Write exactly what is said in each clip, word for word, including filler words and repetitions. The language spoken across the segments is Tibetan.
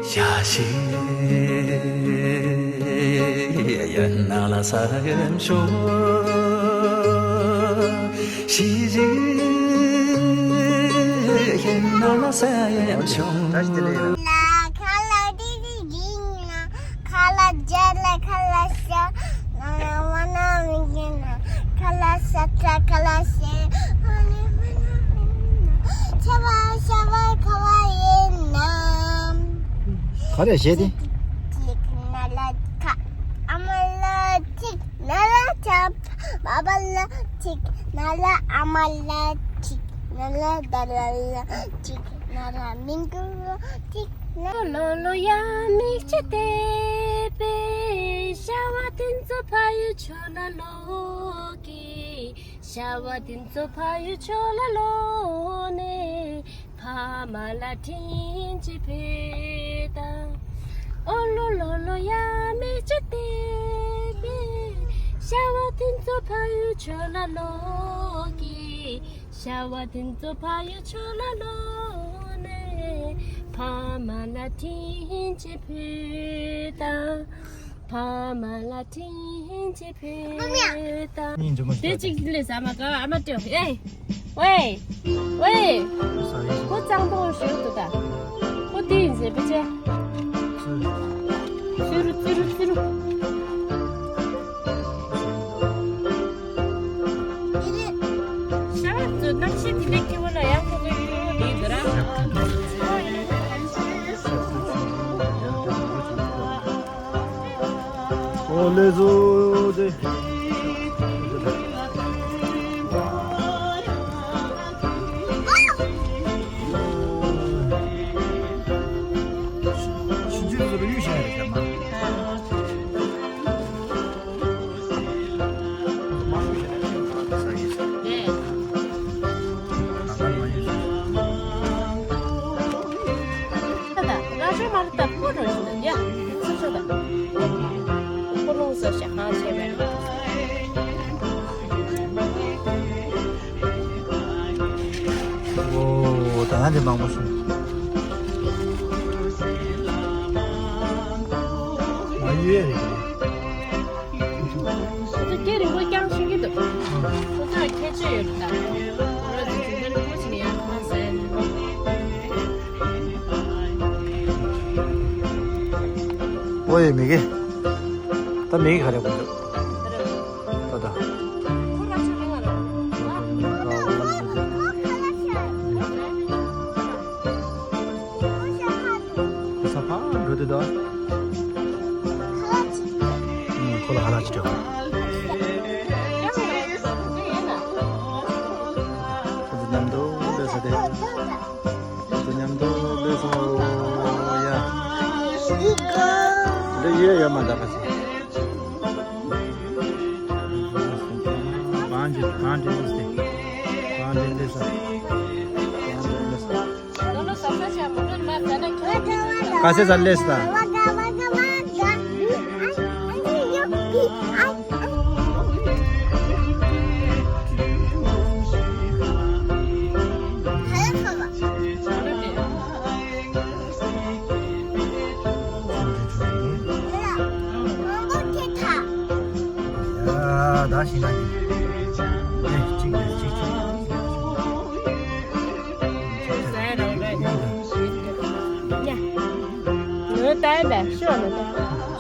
ཡ་ཤི་ཡན་ན་ལ་ས་ཡན་ཤོ་ཤི་ཇི་ཡན་ན་ལ་ས་ཡན་ཤོ། ཁ་ལ་ཏི་ཏི་གི་ན། ཁ་ལ་ཇ་ལ་ཁ་ལ་ཤ། ན་ན་མ་ན་མི་གི་ན། ཁ་ལ་ཤ་ཁ་ཁ་ལ་ཤེ། ཆ་བ་ཤ་བ་ཁ་བ་ཡིན་ན། ག་རེ་བྱེད་དེ། གཅིག་ན་ལ་ཁ། ཨ་མ་ལ་གཅིག་ན་ལ་ཆ། བ་བ་ལ་གཅིག་ན་ལ་ཨ་མ་ལ་གཅིག་ན་ལ་ད་ལ་ལ་གཅིག་ན་ལ་མིང་གུ་ལ་གཅིག་ན། ལོ་ལོ་ཡ་མིག་ཆུ་དེ་པེ། ཤ་བ་དེ་ཚོ་ཕ་ཡུལ་ཆོ་ལ་ལོ་གི། ཤ་བ་དེ་ཚོ་ཕ་ཡུལ་ཆོ་ལ་ལོ་ནས། ཕ་མ་ལ་དྲིན་ཆེ་ཕེ་ད། ཨོ་ལོ་ལོ་ལོ་ཡ་མེ་ཅི་ཏེ་པེ། ཤ་བ་དེ་ཚོ་ཕ་ཡུལ་ཆོ་ལ་ལོ་གི། ཤ་བ་དེ་ཚོ་ཕ་ཡུལ་ཆོ་ལ་ལོ་ནས། ཕ་མ་ལ་དྲིན་ཆེ་ཕེ་ད། ཕ་མ་ལ་དྲིན་ཆེ་ཕེ་ད། དེ་གཅིག་ལས་ཟ་མ་ག་ཨ་མ་སྤྲོད། ཨེ། ཝེ། ཝེ། ཁོ་གཙང་པོ་ཞིག་ཏུ་ད། ཁོ་དེ་ཡིན་ཟེར་བུ་ཅེ། ཙི་རུ་ཙི་རུ་ཙི་རུ། ཤ་བ་ཚོ་གནམ་གཤིས་དེ་འདྲའི་སྐྱིད་པོ་ལ་ཡང་ཁོ་ཚོ་ཡུལ་དེ་འདི་ར། ཨོ་ལེ་བཟོ་དེ། ཨོ། ད་ང་འདི་མང་པོ་ཞིག་མ་ཡོད་རེད། ཁོ་ཚོ་སྐད་རིང་པོ་རྐྱང་ཤེས་ཀྱི་འདུག་ཁོ་ཚོ་ལ་ཁྱད་ཆོས་ཡོད་རེད་ད། ཁོ་རང་ཚོ་ཚིག་སྐད་རིང་པོ་ཞིག་ནས་ཡང་ཁ་ཟས། ཨོ་ཡེ་མི་གེ། ད་མི་གེ་ག་རེ་གོ་འདུག་ད་ད། ཁོ་རང་ཚོ་རང་ང་རང་། ཁོ་ས་ཕར་འགྲོ་དུས་ད། ཁོ་ལ་ཧ་ལ་ཅི་སྤྲད། ཁོ་ཚོ་མཉམ་དུ་སླེབས་ས་དེ། ཁོ་ཚོ་མཉམ་དུ་སླེབས་སོང་ཡ། འདི་ཡོད་ཡོད་མ་འདྲ་ཁ་ཤས། གང་འདྲ་གང་འདྲ་སྟེ། གང་འདྲ་འདྲ་ས། གང་འདྲ་འདྲ་ས། ག་ཚད་ཙམ་སླེབས་ད། ཡ། ད་ཤི་ན་གི། ཨེ། གཅིག་རེ་གཅིག་གཅིག་ལོས་ལྟ་ཡ་ལ་ཤོག་ལ་ལྟ།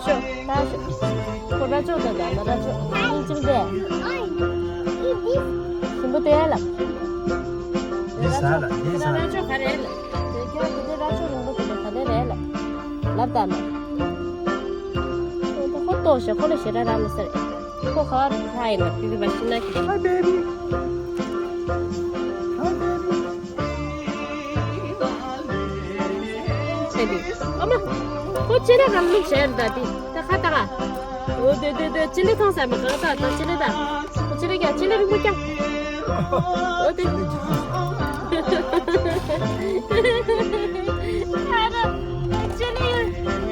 ཤོག་ལྟ་ཤོག་ཁོ་ར་ཅོག་ལྟ་ལ་ལ་ར་ཅོག་སྙིང་རྗེ་མོ་དེ། ཞིམ་པོ་དེ་ལ། འདི་ཟ་ལ་འདི་ཟ་ལ། ར་ཅོག་ག་རེ་ལ། དེ་ཀྱང་དེ་དེ་ར་ཅོག་རིང་པོ་དེ་ག་རེ་རེད་ལ། ལབ་ད་ན། ཁོ་ལྟོགས་ཤག་ཁོ་ལ་ཞེ་དྲག་རག་མི་སྲིད། ཁོ་ག་བར་ཁ་ཡིན་ན་དེ་དེ་བ་ཤི་ན་གི། Hi baby. Hi baby. ཆེ་དེ། ཨ་མ། ཁོ་ཅི་ར་རང་ལུགས་ཞེ་ར་ད་དེ། ད་ཁ་ད་ག་འོ་དེ་དེ་དེ་ཅི་ལི་ཐོང་ས་མི་ག་ད་ད་ཅི་ལི་ད། ཅི་ལི་ཀྱང་ཅི་ལི་རིང་པོ་ཀྱང་། འོ་དེ། ཨ་ར། ཅི་ལི་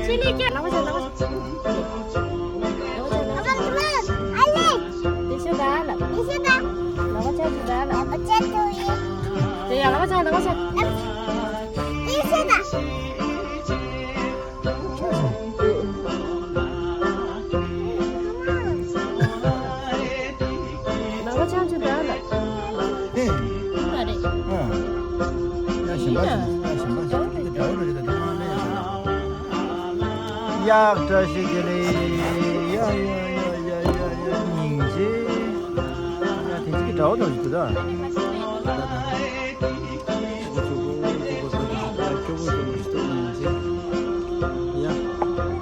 ཅི་ལི་ཀྱང་ལག་པ་ལག་པ། དེ་ཤ་ད་ལ། དེ་ཤ་ད། ལག་པ་ཆ་ཅི་ད་ལ། ལག་པ་ཆ་ཅི་ད་ལ། དེ་ཡ་ལག་པ་ཆ་ལག་པ་ཆ། དེ་ཤ་ད། ཡག་བཀྲ་ཤིས་བདེ་ལེགས། ཡ་ཡ་ཡ་ཡ་ཡ་ཡ། སྙིང་རྗེ། ཡ་དེ་ཅིག་གི་འདྲ་བོ་དང་ཞིག་འདུག་ད།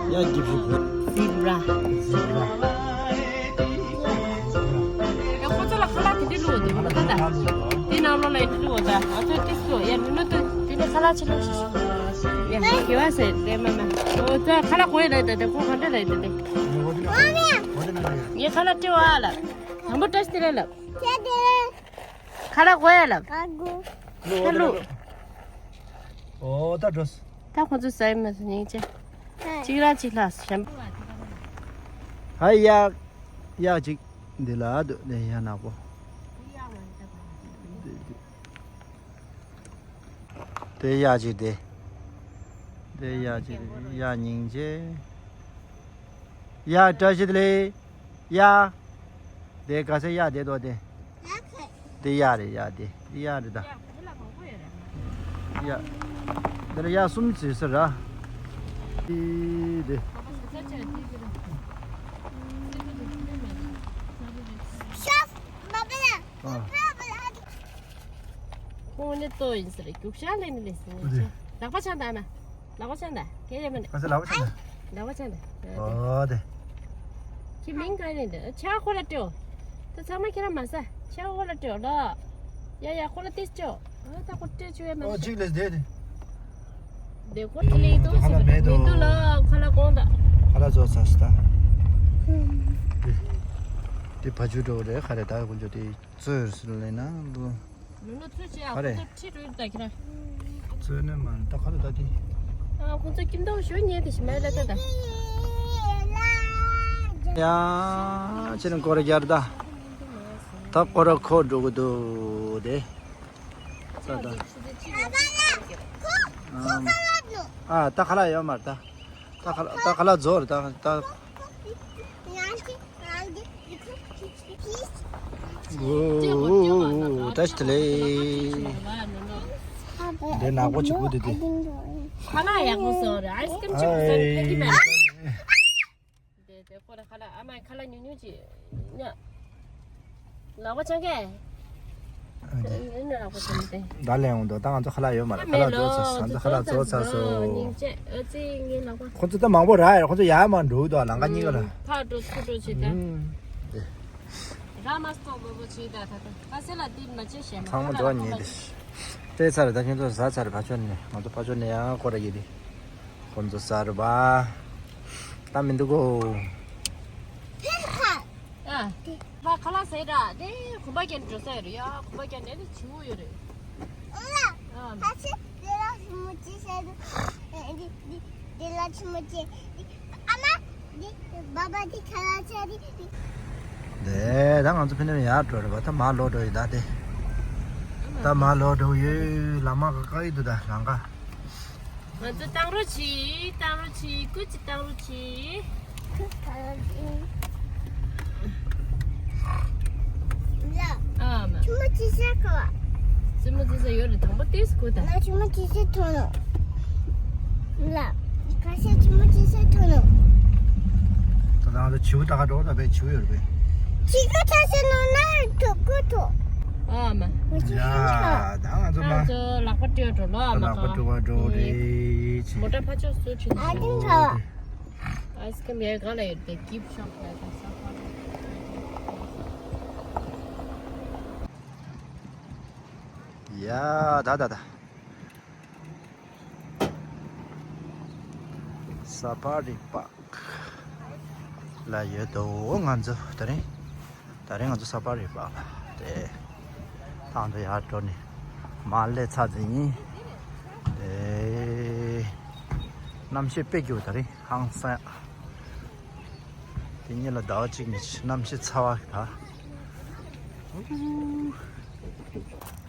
ཡ་ཡ་འགྱིབ་ཞིག་འདུག། ཛི་བྷ་ར། ཛི་བྷ་ར། ཡ་ཁོ་ཚོ་ལ་ཁ་ལག་དེ་འདྲ་བླུགས་འདུག་ད། དེ་ནང་ལོགས་ལ་ཡ་བླུགས་ད། ཨ་ཚོ་ཏིས་ལོ་ཡ་མི་མ་ཏོ་དེ་ནས་ཁ་ལག་ཆེ་ལོ་ཞིག་ཡ་དགེ་བ་ཟེར་དེ་མ་མ། ཨོ་ཙོ་ཁ་ལག་གོ་ཡ་ལ་ད་དེ་ཁོ་ག་འདྲ་ལ་ཡ་ད་དེ། ངས་ཁ་ལག་སྤྲད་བ་ལ། དང་པོ་བཀྲ་ཤིས་བདེ་ལེགས་ལབ། ཁ་ལག་གོ་ཡ་ལབ། ཁ་ལུ། ཨོ་ད་འགྲོ། ད་ཁོ་ཚོ་ཟ་ཡི་མ་སོང་སྙིང་རྗེ། གཅིག་ར་གཅིག་ལ་ཞམ། ཧ་ཡག་ཡག་ཅིག་འདི་ལ་འདུག་ནས་ཡ་ནག་པོ། དེ་ཡག་ཅིག་དེ། དེ་ཡག་ཅིག་དེ་ཡག་སྙིང་རྗེ། ཡ་བཀྲ་ཤིས་བདེ་ལེགས། ཡ། དེ་ག་ཚད་ཡ་དེ་དོ་དེ། དེ་ཡ་རེད་ཡ་དེ་དེ་ཡ་རེད་ད། ཡ། དེ་ལ་ཡ་གསུམ་བྱས་ཟེར་ར། དེ་དེ། ཨ། ཁོང་ནི་ལྟོ་ཡིན་ཟེར་རྒྱུག་ཤར་ལེན་ནི་ལས་ཟེར་ནས་ལག་པ་འཆང་དང་ན། ལག་པ་འཆང་དང་གལ་ཡོད་མ་ནི། ཨ་ཙི་ལག་པ་འཆང་དང་། ལག་པ་འཆང་དང་། ཨོ་དེ། ཁྱི་མིང་ག་ནས་འདི་ཆ་ཁོ་ལ་སྤྲོད། ད་ཚང་མ་ཁྱེད་རང་མ་ཟ་ཆ་ཁོ་ལ་སྤྲོད་ལ། ཡ་ཡ་ཁོ་ལ་ཏིས་སྤྲོད། ཨ་ད་ཁོ་སྤྲོད་ཆུ་ཡ་མ་ཨོ་ཟ། གཅིག་ལས་དེ་དེ། དེ་ཁོ་ཁྱི་ལིང་ཏུ་ཁ་ལ་མེད་དོ། མི་འདུག་ལ་ཁ་ལ་གོང་ད། ཁ་ལ་ཚོ་ཚ་སི་ད། དེ་ཕ་ཆུ་འགྲོ་རེད་ཁ་རེ་ད་དཀོན་མཆོག་དེ། ཙོས་ལེ་ན་ལུ། ལུ་ལུ་ཚུ་ཅི་ཨ་ཨ་རེ། ཁོ་ཚོ་ཁྲིད་འགྲོ་ཡོད་ད་ཁྱེད་རང་། ཙོས་ནས་མ་ད་ཁ་ལ་ད་དེ། ཨ་ཁོ་ཚོ་ཀིམ་ཏོག་ཞོ་ཉལ་དེ་ཞི་མ་ལ་ད་ད། ཡ། ཁྱེད་རང་སྐོར་རྒྱར་ད། ད་སྐོར་ཁོ་འགྲོ་གི་འདུག་དེ། ཙ་ད། ཨ་ད་ཁ་ལ་ཡོད་མ་རེད་ད། ད་ཁ་ལ་ད་ཁ་ལ་རྫོགས་རེད་ད་ད། ད་ཞིག་ལེ། འདི་ནག་པོ་ཆུ་བུ་དེ་དེ། ཁ་ལག་ཡག་པོ་བཟོ་རེད། ཨའི་སི་ཀྲིམ་ཆུ་བུ་བཟོ་རེད། ཕ་གི་མ་རེད། དེ་དེ་ཁོ་ར་ཁ་ལག་ཨ་མ་ཁ་ལག་ཉུང་ཉུང་ཅིག་ཉ། ལག་པ་འཆང་གས། ཨ་ནི། ཡིན་ན་ལག་པ་འཆང་དེ། ད་ལས་འོང་དོ་ད་ང་ཚོ་ཁ་ལག་ཡོད་མ་རེད། ཁ་ལག་རྫོགས་ཚར་སོང་། ད་ཁ་ལག་རྫོགས་ཚར་སོང་། སྙིང་རྗེ། ཨ་ཙི་ངའི་ལག་པ། ཁོ་ཚོ་ད་མང་པོ་རག་ཡོད། ཁོ་ཚོ་ཡར་མར་འགྲོ་གི་འདུག་ལམ་ཁ་གཉིས་ཀ་ལ། ཕར་འགྲོ་ཚུར་འགྲོ་བྱེད་ད། ཨུམ། དེ། ར་མ་སྟོབས་པོ་བྱེད་ད་ད་ད་ཁ་སེ་ལ་དེ་མ་བྱེད་ཞེས་མ་ཚང་མ་འགྲོ་ཉེ་དེ། ལྟས་ཚར་ད་ཁྱོད་ཚོ་ཟ་ཚར་ཕ་ཆོ་ནས་ང་ཚོ་ཕ་ཆོ་ནས་ཡང་སྐོར་ར་ཡེ་དེ། ཁོ་ཚོ་ཟ་རུ་བ། ད་མི་འདུག་གོ། ཨ། ཕ་ཁ་ལག་ཟས་ར་དེ་གོམ་པ་རྒྱག་འགྲོ་ས་ཡོད་རེད་ཡ། གོམ་པ་རྒྱག་ནས་ནི་བྱིའུ་ཡོད་རེད། ཨ། ཕ་ཆེ་དེ་ལ་ཞིམ་མོ་ཅི་ཟེར་འདུག་དེ་ལ་ཞིམ་མོ་ཅི་ཨ་མ་དེ་བ་བ་དེ་ཁ་ལག་ཆ་དེ། དེ་ད་ང་ཚོ་ཕ་ནས་ཡར་འགྲོ་རེད་པ། ད་མར་ལོག་འགྲོ་ཡོད་ད་དེ། ད་མར་ལོག་འགྲོ་ཡོད། ལམ་མ་ག་ག་ཡོད་འདུག་ད་ལམ་ཁ། ང་ཚོ་བཏང་རོགས་གྱིས། བཏང་རོགས་གྱིས། སྐུ་མཁྱེན། བཏང་རོགས་གྱིས། ཨ་མ། ཆུ་མོ་ཅི་ཟ་གོ། ཆུ་མོ་ཅི་ཟ་ཡོད་རེད། དང་པོ་ཏིས་གོ་ད། ང་ཆུ་མོ་ཅི་ཟ་ཐོན་ནོ། ལ། ཁ་ཤས་ཆུ་མོ་ཅི་ཟ་ཐོན་ནོ། ད་ང་ཚོ་བྱིའུ་ད་ག་འགྲོ་ད་བས་བྱིའུ་ཡོད་རེད་པས། ཅི་ག་ཐ་ཤ་ནོ་ན་ཐོ་གོ་ཐོ། ཨ་མ། ཡ་ད་ང་ཚོ་མ། ང་ཚོ་ལག་པ་སྤྲོད་འགྲོ་ལོ། ཨ་མ། ལག་པ་སྤྲོད་པ་འགྲོ་རེད། མོ་ཊ་ཕར་ཕྱོགས་སུ་ཁྲིད། ཨ་ཏིང་ག་ཨའི་སི་ཀྲིམ་ཡ་ག་ལ་ཡོད་དེ། གིབ་ཤོབ་ལ་ཡོད་དེ། ས་ཕ་རི། ཡ་ད་ད་ད། ས་ཕ་རི་པཱག་ལ་ཡོད་དོ། ང་ཚོ་དེ་རིང་། དེ་རིང་ང་ཚོ་ས་ཕ་རི་པཱག་ལ་དེ་ཐང་དུ་ཡར་འགྲོ་ནས་མར་སླེབས་ཚར་ཟིན་ཡིན། ཨེ། གནམ་གཤིས་དཔེ་སྐྱིད་པོ། དེ་རིང་ཧང་སང་། དེ་གཉིས་ལ་ཟླ་བ་གཅིག་ནས་གནམ་གཤིས་ཚ་བ་གི་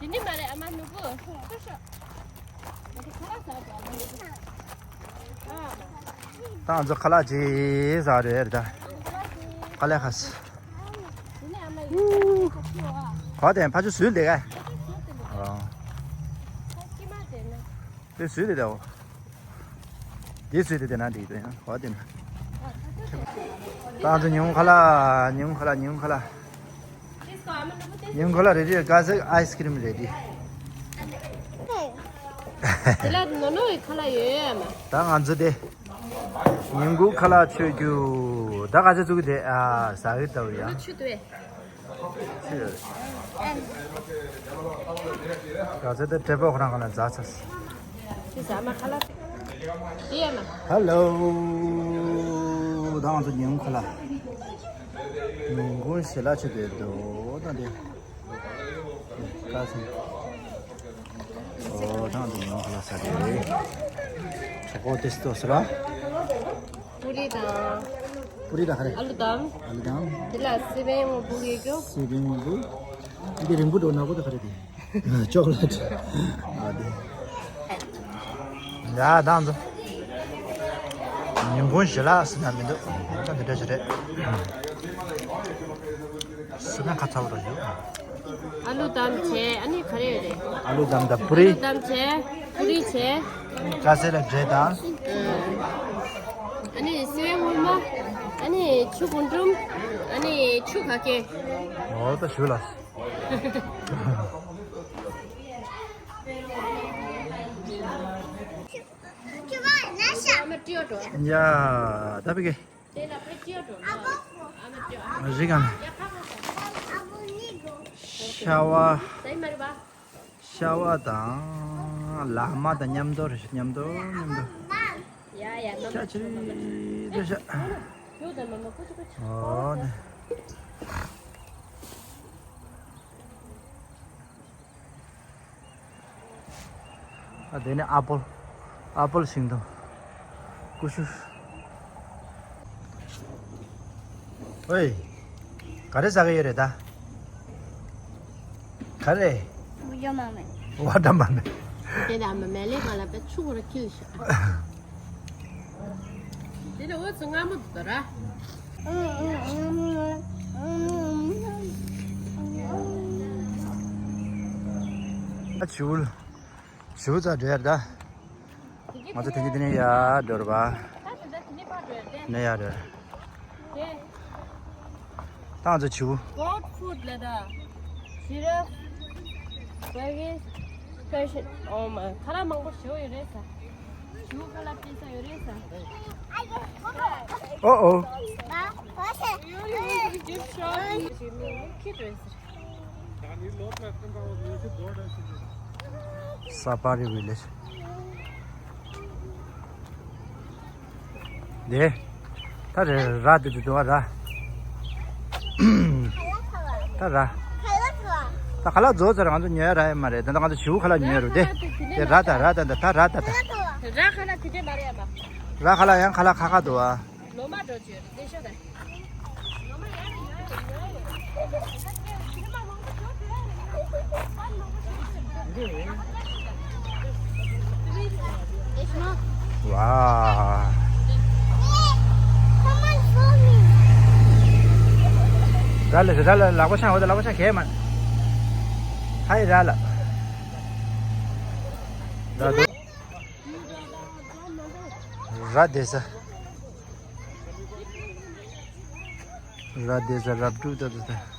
ད། དེ་འདྲ་མ་རེད། ཨ་མ་ནུ་བོ། ཁུར་ཤོག་ད་ང་ཚོ་ཁ་ལག་ཅིག་ཟ་རེད་ད། ཁ་ལག་ཁ་ས། ག་དེ་ཕ་ཆུ་ཟུལ་དེ་ག་ཨ། དེ་ཟུལ་དེ་དེའོ། ཡིད་ཚོད་དེ་དེ་ན་འགྲིག་དོ་ཡང་ཧོ་དེ་ན། ཏང་ཚོ་ཉུང་ཁ་ལ་ཉུང་ཁ་ལ་ཉུང་ཁ་ལ། ཉུང་ཁ་ལ་རེ་ཌི་ག་ཟེ་ཨའི་སི་ཀི་རིམ་རེ་ཌི། དེ་ལ་ནོ་ནོ་ཡི་ཁ་ལ་ཡོད་ཡ་མ། ད་ང་ཚོ་དེ། ཉིན་གུང་ཁ་ལག་མཆོད་རྒྱུ། ད་ག་ཚོད་བཙུགས་དེ་ཨ་ཟ་གི་ལྟ་བུ་ཡ། ཆུ་དུ་བས། ག་ཚོད་དེ་དྲེད་པོ་ཁོ་རང་ག་ལ་ཛ་ཚ། ཆུ་ཟ་མ་ཁ་ལག་དེ་ཡ་མ། ཧ་ལོ། ད་ང་ཚོ་ཉིན་གུང་ཁ་ལག་ཉིན་གུང་ཞལ་ལག་མཆོད་དེ་འདུག་ད་དེ། ཀ་སི། ཨོ་ཐང་དུ་མང་ཁ་ལ་ས་རེད། ཆོ་གོ་ཏེ་སྟོ་སི་ར། པུ་རི་དང་། པུ་རི་དང་ཧ་རེ། ཨ་ལུ་དམ། ཨ་ལུ་དམ། དེ་ལ་སི་པན་སྔོན་པོ་གི་རྒྱུ། སི་པན་སྔོན་པོ། འདི་རིང་པོ་འགྲོ་ན་གོ་ད་ཧ་རེ་དེ། ཅོག་ལེ་ཊི། ཨ་དེ། ཡ་དང་དུ། ཉིན་གུང་ཞི་ལ་སི་ན་མི་འདུག་ད་འདི་འདྲ་ཞིག་རེད། སི་ན་ཁ་ཚ་བོ་ར་ཡོད། ཨ་ལུ་དམ་བྱས། ཨ་ནི་ག་རེ་ཡོད་རེད། ཨ་ལུ་དམ་དང་པུ་རི། ཨ་ལུ་དམ་བྱས། པུ་རི་བྱས། ཀ་སེ་ལ་འབྲས་དང་། ཨ་ནི་སེ་བའི་འོ་མ། ཨ་ནི་ཆུ་གུང་ཀྲུམ། ཨ་ནི་ཆུ་ག་ཀེ། འོ་ད་ཞུ་ལ། ཡ་ད་བི་གེ། རི་གང་། ཤ་བ། ཤ་བ་དང་ལ་མ་དང་མཉམ་དུ་རེད་ཤག་མཉམ་དུ་མཉམ་དུ། ཤ་ཆི་རི་དུ་ཤ། ཨོ་ནི། ཨ་དེ་ནི་ཨ་པོལ། ཨ་པོལ་ཤིང་སྡོང་། ཀུ་ཤུ། ཨོའི། ག་རེ་ཟ་གི་ཡོད་རེད་ད། ག་རེ། བ་ཊར་མེ་ལོན། བ་ཊར་མེ་ལོན། དེ་ད་མ་མེ་ལེ་ག་ལ་པེ་ཆུ་གོ་ར་ཁིལ་ཤ། དེ་ལ་འོ་ཚོ་སྔ་མོ་འདུག་ར། ཨ་ཆུ་ལ། ཆུ་ཚ་འདྲེར་ད། ང་ཚོ་དེ་ནས་དེ་ནས་ཡར་འགྲོ་ར་བ། ནས་ཡར་འགྲོ། ད་ང་ཚོ་ཆུ། Goat food ལ་ད། Giraffe, Persian, Persian. Oh my. ཁ་ལག་མང་པོ་ཞིག་ཡོད་རེད་ས། ཞུ་ཁ་ལག་སྤྲད་ས་ཡོད་རེད་ས། ཨོ་ཨོ། ཡོ་ཡོ་ཡོ་ཡོ་ཁྱེད་རེད་ས། Safari Village། དེ། ད་རེད་ར་དེ་དེ་དུ་བ་ར། ད་ར། ད་ཁ་ལག་རྫོགས་ཚར། ང་ཚོ་ཉོ་ཡ་རག་ཡ་མ་རེད། ད་ལྟ་ང་ཚོ་བྱིའུ་ཁ་ལག་ཉོ་ཡ་རུ་དེ། དེ་ར་ད་ར་ད་ད་ད་ར་ད་ད། ར་ཁ་ལག་དེ་འདྲས་མ་རེད་ཨ་མ། ར་ཁ་ལག་ཡང་ཁ་ལག་ཁ་ཁ་འདུག་ཨ། ལོ་མ་འགྲོ་བཅོས་ལེ་ཤོ་དང་། ཝ། ར་ལ་ར་ལ་ལག་པ་འཆང་འོ་ད་ལག་པ་འཆང་གས་མ། ཧའི་ར་ལ། ར་དོ། ར་དེ་ས། ར་དེ་ས་རབ་ཏུ་ད་དུ་ད།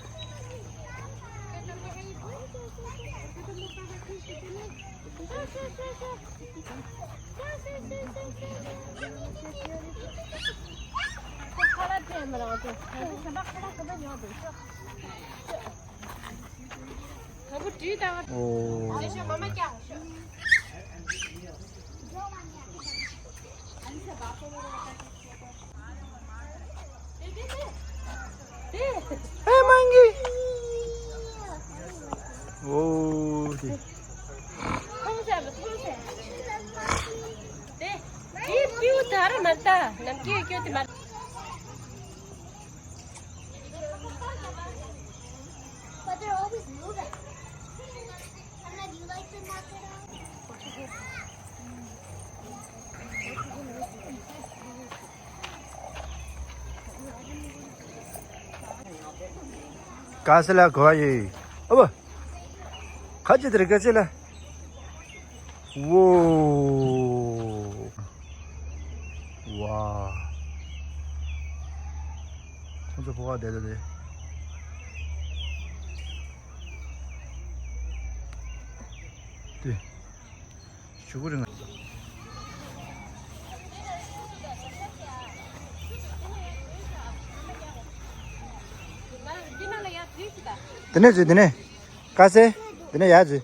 ཨོ། ཨེ་མང་གི། ཨོ་དེ། But they're always moving. I'm like, you like the market? ཀ་སི་ལ་གོ་ཡི། ཨོ་བ། ཁ་ཅི་དེར་ཀ་སི་ལ། ཝོ། ཝ། ཁོང་ཚོ་ཕོ་བ་བསྡད་དེ་རེད། དེ། ཞུ་གུ་རིང་། དེ་ནས་འཛུལ། དེ་ནས། ཀ་སེ། དེ་ནས་ཡར་འཛུལ།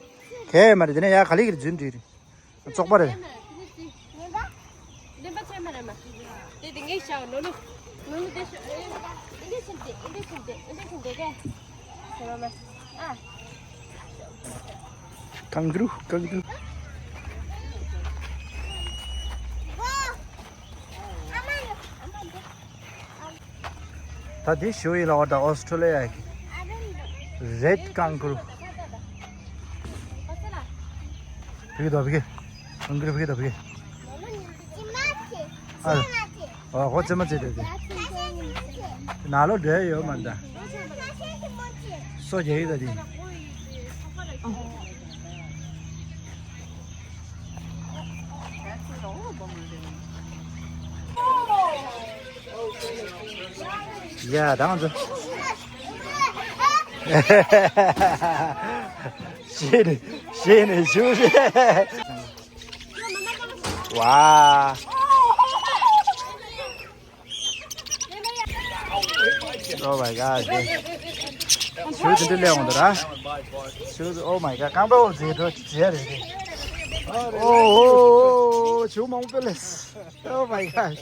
གས་མ་རེད། དེ་ནས་ཡར་ག་ལེ་གི་འཛུལ་འགྲིག་རེད། བཙོག་པ་རེད། Kangaroo, kangaroo. ད་འདི་ཞུ་ཡིན་ལ། འོ་ད་ཨོ་སི་ཁྲུ་ལི་ཡ་གི་རེད་ཀང་ཀུ་རུ། ཕ་གི་དོ་ཕ་གི། ཀང་ཀུ་རུ་ཕ་གི་དོ་ཕ་གི། ཨ། ཨོ་ཁོ་ཙེ་མ་ཙེ་དེ་དེ། ན་ལོ་འདྲེ་ཡོད་མ་ད། སོ་རྒྱག་ཡིན་ད་དེ། ཡ་ད་ང་ཚོ། ཤེས་ནས་ཤེས་ནས་ཞུ་ཤེས། ཝ། Oh my god. ཞུ་དེ་འདྲ་ལས་འོང་དུ་ར། ཞུ། Oh my god. རྐང་པའི་འོག་ཟེར་འགྲོ་ཟེར་རེད། ཨོ་ཨོ་ཨོ། ཞུ་མང་པོ་ལས། Oh my god.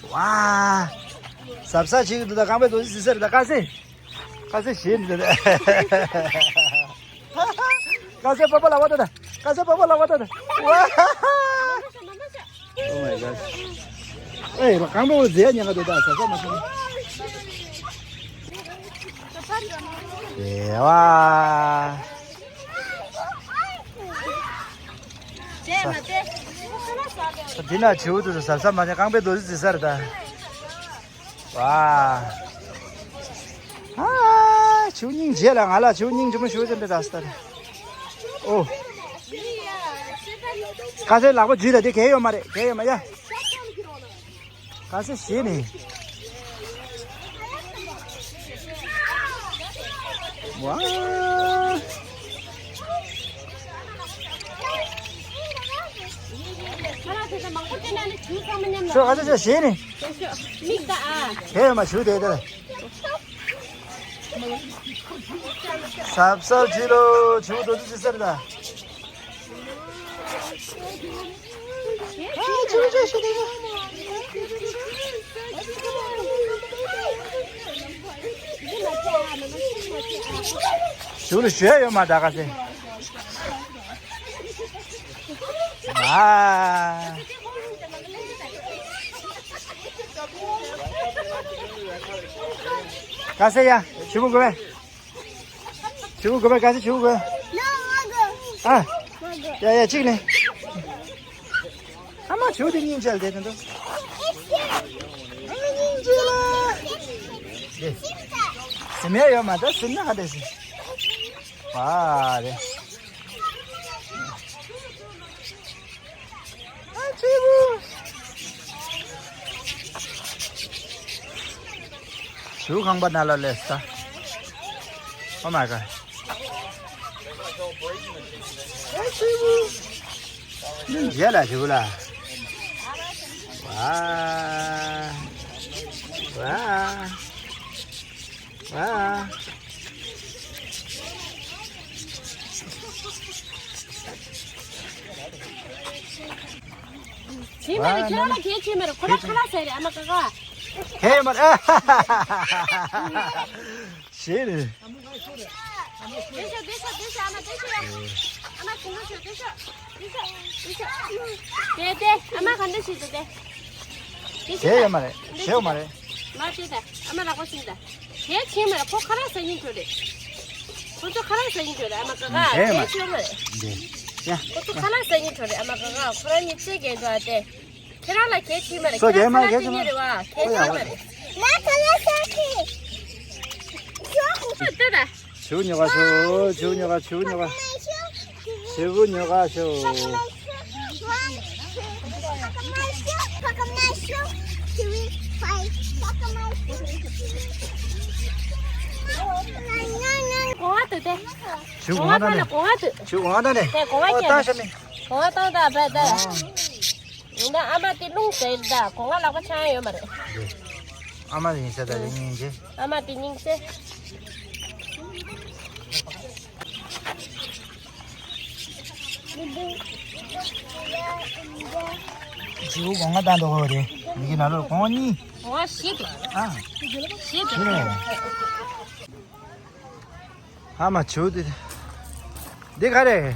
ཝ། ཟབ་ཟབ་ཅིག་འདུག་ད། རྐང་པའི་རྡོ་རྗེ་ཟེར་ཟེར་ད། ཀ་སེ། ཀ་སེ་ཞེས་འདི། ཀ་སེ་པ་པ་ལ་བ་ད་ད། ཀ་སེ་པ་པ་ལ་བ་ད་ད། ཝ། Oh my god. ཨེ་རྐང་པའི་འོག་ཟེར་ཉན་ག་འདུག་ད། ཟ་ས་མ་སོང་། ཨེ་ཝ། འདི་ན་བྱིའུ་དེ་ཚོ་ཟབ་ཟབ་མ་ཉན། རྐང་པའི་རྡོ་རྗེ་ཟེར་ས་རེད་ད། ཝ། ཨ། བྱིའུ་སྙིང་རྗེ་ལ། ང་ལ་བྱིའུ་སྙིང་རྗེ་མོ་ཞུ་ཅན་དེ་ད་སྟ་རེད། ཨོ། ཀ་སེ་ལག་པ་འཇུས་ད། དེ་གས་ཡོད་མ་རེད། གས་ཡོད་མ། ཡ། ཀ་སེ་ཞེས་ནས། ཝ། ཁྱོད་ཀ་སེ་ཞེས་ནས། དེ་མ་ཞུ་དེ་དེ། ཟབ་ཟབ་བྱིས་ལོ། བྱིའུ་རྡོ་རྗེ་ཟེར་ད། ཞུ་ལ་ཞུ་ཡ་ཡོད་མ་ད་ག་ཟེ། ཨ། ཀ་སེ་ཡ། ཞུ་བུ་གོ་བས། ཆུ་བོ་དགོས་པ། ག་ཚོད་ཆུ་བོ་དགོས། ཨ། ཡ་ཡ་གཅིག་ནས། ཨ་མ་ཆུ་བོ་དེ་སྙིང་རྗེ་ལ་དེ་དེ་འདུག་ཨ་སྙིང་རྗེ་ལ། དེ། སིམ་ཡ་ཡོད་མ་ད་སིམ་ན་ཧ་དེ་སིམ། ཨ་རེ། ཨ་ཆུ་བོ། ཆུ་ཁང་པ་ནང་ལ་སླེབས་ས། Oh my god. ཨ་ཆུ་བོ། མི་མཇལ་ལ་ཆུ་བོ་ལ། ཝ། ཝ། ཝ། བྱེད་མ་རེད། ཁྱེད་རང་ལ་གལ་ཆེ་མ་རེད། ཁོ་རང་ཁ་ལག་ཟ་རེད། ཨ་མ་ཀ་ཁ། ཧེ་མ་རེད། ཞེས་རེད། དེ་ཤོག་དེ་ཤོག་དེ་ཤོག་ཨ་མ་དེ་ཤོག་ཡ། ཨ་མ་དེ་ཤོག་དེ་ཤོག་དེ་ཤོག་དེ་ཤོག་དེ་ཤོག་དེ་དེ་ཨ་མ་ག་འདྲ་ཞིག་འདུག་དེ། དེ་ཤོག་དེ་ཡོད་མ་རེད། ཞེའུ་མ་རེད། མ་དེ་ད་ཨ་མ་ལག་པ་ཞིག་ད། གལ་ཆེ་མ་རེད། ཁོ་ཁ་ལག་ཟ་སྙིང་འདོད་རེད། ཁོ་ཚོ་ཁ་ལག་ཟ་སྙིང་འདོད་རེད། ཨ་མ་ཀ་ཁ། ཨ་གལ་མ་རེད། གལ་ཆེ་མ་རེད། ཡ། ཁོ་ཚོ་ཁ་ལག་ཟ་སྙིང་འདོད་རེད། ཨ་མ་ཀ་ཁ། ཁོ་རང་གཉིས་རྩེད་རྒྱག་འདུག་ཨ་དེ། ཁྱེད་རང་ལ་གལ་ཆེ་མ་རེད། སོ་ཁྱེད་རང་ཁ་ལག་ཟ་སྙིང་རེད་བ། གལ་ཆེ་མ་རེད། ང་ཁ་ལག་ཟ་གི། ལྟོས་དང་། ཆུ་ཉོ་ག་ཤོག་ཆུ་ཉོ་ག་ཆུ་ཉོ་ག་ཆུ་ཉོ་ག་ཤོག་གོང་བ་དུ་དེ། ཆུ་གོང་བ་བཏང་ནས། གོང་བ་དུ། ཆུ་གོང་བ་བཏང་ནས། དེ་གོང་བ་ཨོ་བཏང་ཤ་མི། གོང་བ་བཏང་ད་བས་ད། ཨོ། ཡིན་ད་ཨ་མ་དེ་རླུང་ཟེར་ད་གོང་བ་ལག་པ་འཆང་ཡ་ཡོད་མ་རེད། ཨ་མ་ཡིན་ས་ད་ཡིན་ཡིན་ཅེ། ཨ་མ་དེ་སྙིང་ཟེར། ཆུ་གོང་བ་བཏང་འདུག་གོ་རེད། མི་གི་ན་ལོ་གོང་བ་གཉིས། གོང་བ་བཞི་དེ། ཨ། བཞི་དེ། ཨ་མ་ཆུ་དེ། འདི་ག་རེད།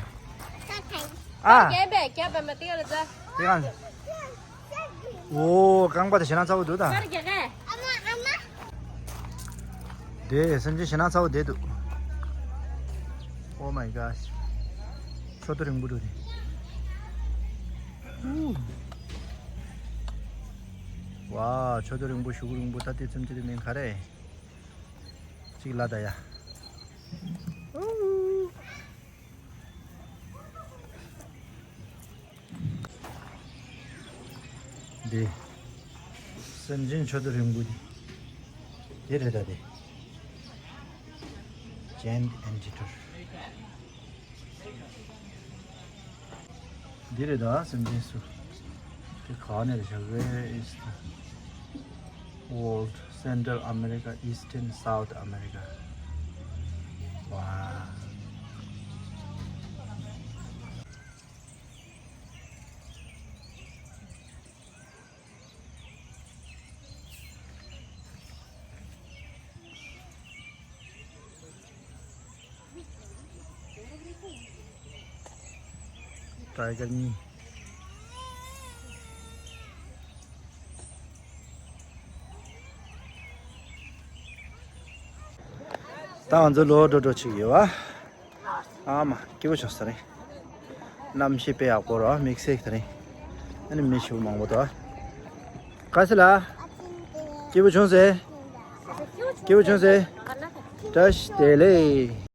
ཨ། རྒྱན་པས་རྒྱབ་པ་མ་དེ་ལ་ཛ། དེ་གང་། འོ་རྐང་པ་དེ་ཞེ་ན་ཚ་བོ་འདུག་ད། ཨ་མ་ཨ་མ། དེ་སེམས་ཅན་ཞེ་ན་ཚ་བོ་དེ་འདུག Oh my gosh. མཆུ་ཏོ་རིང་པོ་འདུག་དེ། ཝ། མཆུ་ཏོ་རིང་པོ་གཞུག་རིང་པོ་ད་དེ་སེམས་ཅན་དེ་མིང་ག་རེད། གཅིག་ལ་ད་ཡ། འདི། སེམས་ཅན་མཆུ་ཏོ་རིང་པོ་འདི། འདི་རེད་ད་འདི། Giant anteater. འདི་རེད་ད་སེམས་ཅན་སུ། དེ་ག་ནས་རེད་ཤག Where is the world? Central America, Eastern, South America. Wow. ཊའི་གར་གཉིས། ད་ང་ཚོ་ལོ་འགྲོ་འགྲོ་ཅིག་ཡོད་བ། ཨ་མ་སྐྱིད་པོ་བྱུང་ས་རེད། གནམ་གཤིས་དཔེ་ཡག་པོ་རེད་དམིགས་བསལ་དེ་རིང་། ཨ་ནི་མི་ཞེ་པོ་མང་པོ་འདུག་ག་སི་ལ། སྐྱིད་པོ་བྱུང་ཟེར། སྐྱིད་པོ་བྱུང་ཟེར། བཀྲ་ཤིས་བདེ་ལེགས།